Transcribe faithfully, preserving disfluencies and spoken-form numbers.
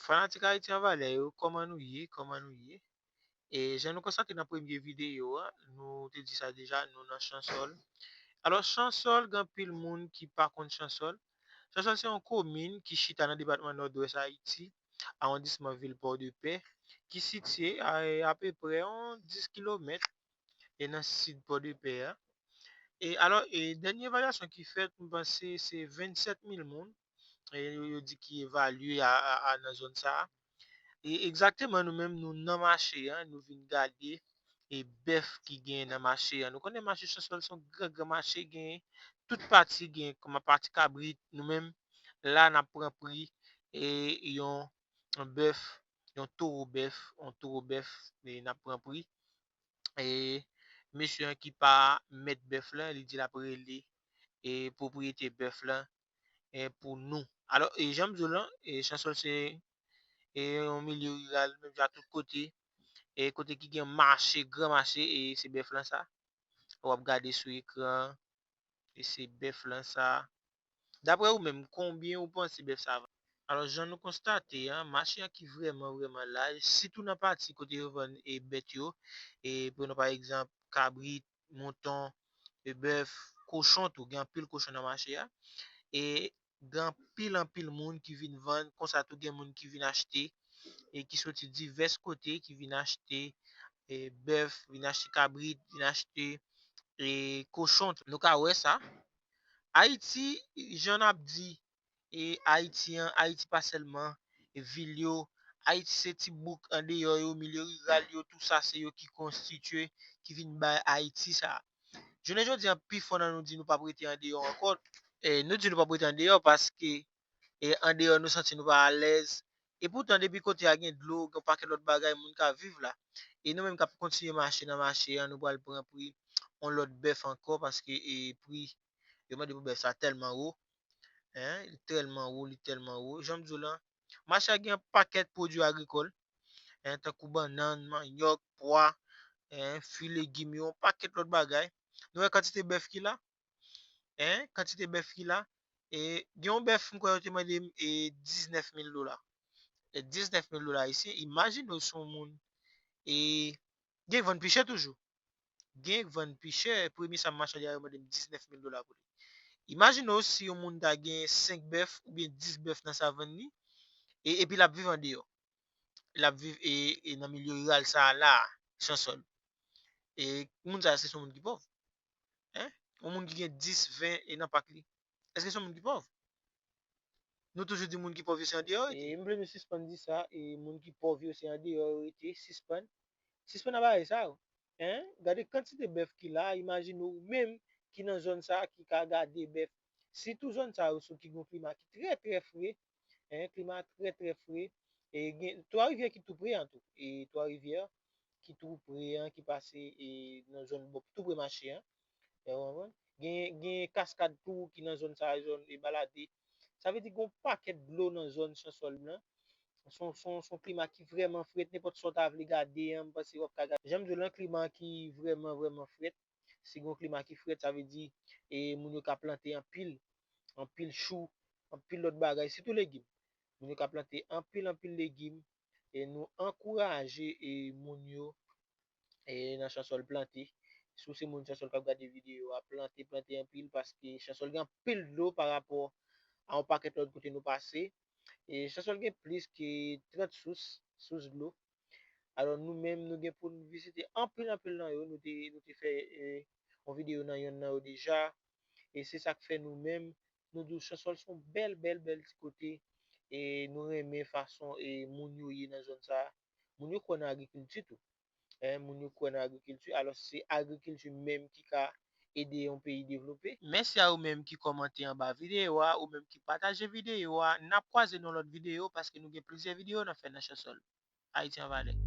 Fanatik Ayiti an valè yo, kòman nou ye? Kòman nou ye? E jan nou konstate nan premye videyo a, nou te di sa deja, nou nan Chansòl. Alò, Chansòl, gen anpil moun ki pa konn Chansòl. Chansòl se yon komin ki chita nan depatman Nòdwès Ayiti, awondisman vil Pòdepè, ki sitiye a, apeprè yon dis kilomèt e nan sid Pòdepè a. E alò, e dènye evalyasyon ki fèt, m panse se vennsèt mil moun, e yo, yo di ki evalye a, a, a nan zòn sa a. E egzakteman, nou menm, nou nan mache a, nou vin gade e bèf ki genyen nan mache a. Nou konnen mache Chansòl se yon gran, gran mache, genyen tout pati, genyen kòman pati kabrit, nou menm, la, n ap pran pri e yon, yon bèf, yon towo bèf, yon towo bèf, e n ap pran pri. E mesye an ki pa mèt bèf lan, li di l ap rele e pwopriyetè bèf lan e pou nou. Alò, e jan m di w lan, e Chansòl se e yon milye riral, menm jan tout kote, e kote ki gen mache, gran mache, e se bèf lan sa. W ap gade sou ekran, e se bèf lan sa. Daprè ou menm, konbyen ou panse bèf sa va? Alò, jan nou konstate a, mache an ki vrèman, vrèman laj, sitou nan pati kote yo vann e bèt yo, e pou nou, pa egzanp, kabrit, mouton, e bèf, kochon tou, gen anpil kochon nan mache a. E gen anpil, anpil moun ki vin vann, konsa tou gen moun ki vin achte, e ki soti divès kote, ki vin achte, e bèf, vin achte kabrit, vin achte, e kochon. Nou ka wè sa. Ayiti, jan n ap di, e Ayiti an, Ayiti pa sèlman e vil yo, Ayiti se ti bouk andeyò yo, milye riral yo, tou sa se yo ki konstitye, ki vin bay Ayiti sa. Jounen jodi an, pifò nan nou di nou p ap rete andeyò ankò. E nou di nou p ap rete andeyò paske, e andeyò nou santi nou pa alèz. E poutan, depi kote a gen dlo, gen yon pakèt lòt bagay, moun ka viv la. E nou menm k ap kontinye mache nan mache an, nou pral pran pri yon lòt bèf ankò paske, e pri yo mande pou bèf sa tèlman wo. Hein, li tèlman wo, li tèlman wo. Jan m di w lan, mache a gen yon pakèt pwodui agrikòl, hein, tankou bannann, manyòk, pwa, hein, fwi legim yo, yon pakèt lòt bagay. Nou wè kantite bèf ki la? Hein, kantite bèf ki la? E gen yon bèf, m kwè yo te mande m, e diznèf mil dola. E diznèf mil dola ayisyen, imajine w si yon moun, e gen vann pi chè toujou. Gen vann pi chè, premye sa m machande a, yo mande m diznèf mil dola pou li. Imajine w si yon moun ta gen senk bèf oubyen dis bèf nan savann li, e, epi l ap viv andeyò. L ap viv, e, e nan milye riral sa a la, Chansòl. E moun sa a, se yon moun ki pòv. Hein? Yon moun ki gen dis, ven e nan pak li. Èske se yon moun ki pòv? Nou toujou di moun ki pòv yo se andeyò yo rete. E m vle nou sispann di sa, e moun ki pòv yo se andeyò yo rete, sispann. Sispann ap bagay sa yo. Hein? Gade kantite bèf ki la, imajine w menm ki nan zòn sa a ki ka gade bèf. Sitou zòn sa yo sou ki gen yon klima ki trè, trè fre, hein, klima trè, trè fre. E gen Twa Rivyè ki tou pre an tou. E Twa Rivyè ki tou pre an, ki pase, e nan zòn bò, tou pre mache an. Ou konprann? Gen, gen Kaskad tou ki nan zòn sa a, zòn, e Baladè. Sa vle di gen yon pakèt dlo nan zòn Chansòl lan. Se yon, se yon, se yon klima ki vrèman frèt. Nenpòt sa w ta vle gade an, m panse w ap ka gade. Jan m di w lan, klima ki vrèman, vrèman frèt. Si gen yon klima ki frèt, sa vle di, e moun yo ka plante anpil, anpil chou, anpil lòt bagay, sitou legim. Moun yo ka plante anpil, anpil legim. E nou ankouraje, e moun yo, e nan Chansòl, plante. Si w se moun Chansòl k ap gade videyo a, plante, plante anpil, paske Chansòl gen anpil dlo pa rapò a yon pakèt lòt kote nou pase. E Chansòl gen plis ke trant sous, sous dlo. Alò, nou menm, nou gen pou n vizite anpil, anpil nan yo. Nou te, nou te fè, e, yon videyo nan yonn nan yo deja. E se sa k fè nou menm, nou di w Chansòl se yon bèl, bèl, bèl ti kote. E nou renmen fason, e, moun yo ye nan zòn sa a. Moun yo kwè nan agrikilti tou. Hein, moun yo kwè nan agrikilti. Alò, se agrikilti menm ki ka ede yon peyi devlope. Mèsi a ou menm ki kòmante anba videyo a, ou menm ki pataje videyo a. N ap kwaze nan lòt videyo paske nou gen plizyè videyo n ap fè nan Chansòl. Ayiti an valè.